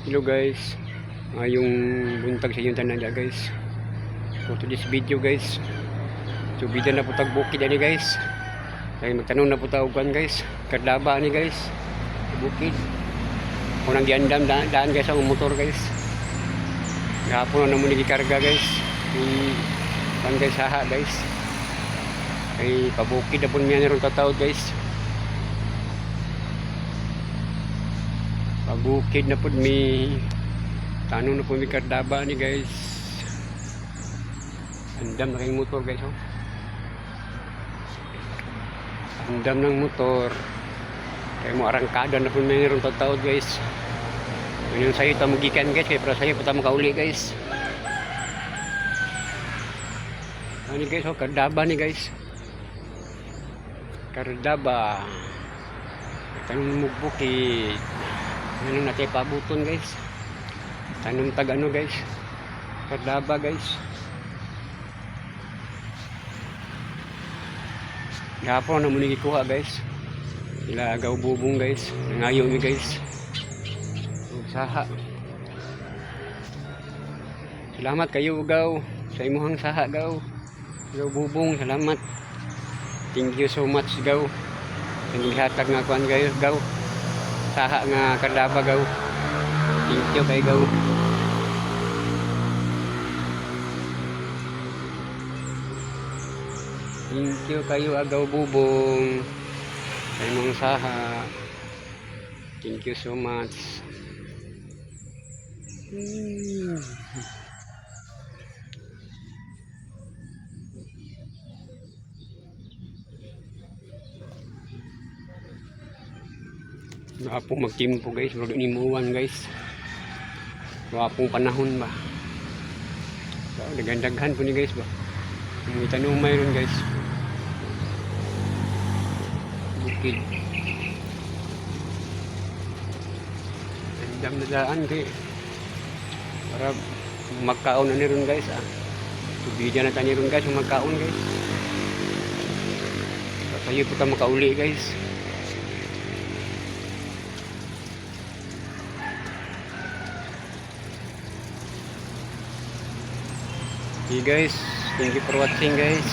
Hello guys, ngayong buntag sa inyong tanan guys. For today's video guys, so bida na po tag bukid ani guys. Kaya magtanong na po tawag kuan guys, kardaba ani guys, bukid. Kung nang giandam daan, daan guys ang motor guys. Gahapon na mo ni gikarga guys. Yung kuan guys, haha guys. Kay pabukid na po niya ni tatawag guys. Pabukid na po mi, tanong na po mi kardaba ni guys. Andam na kayong motor guys oh. Andam ng motor. Kaya mo arangkada na po mayroon tatawag guys. Yun yung sayo ta gikan guys. Kaya para sayo pa ta makauli guys. Ano guys oh, kardaba ni guys. Kardaba. Tanong mo bukid. Ano natin pabuton guys. Tanong tag ano guys. Kardaba guys. Gapon na muna gikuha guys. Sila agaw bubong guys. Nangayo ni guys. Ug saha. Salamat kayo gaw sa imuhang saha gaw. Gaw bubong, salamat. Thank you so much gaw. Sa gihatag nga kuan gaw gaw. Saha nga kardaba gaw. Thank you kay gaw. Thank you kayo agaw bubong sa imong saha. Thank you so much. Gwapong magtimpo guys, murag inimuan guys. Gwapong panahon ba. So, daghan-daghan po ni guys ba. May tanong mayroon guys. Bukid. Andam na daan kay para magkaon na ni ron guys ah. Subida na tayo ron guys, kung magkaon guys. Sayo po ta makauli guys. Okay guys, thank you for watching guys.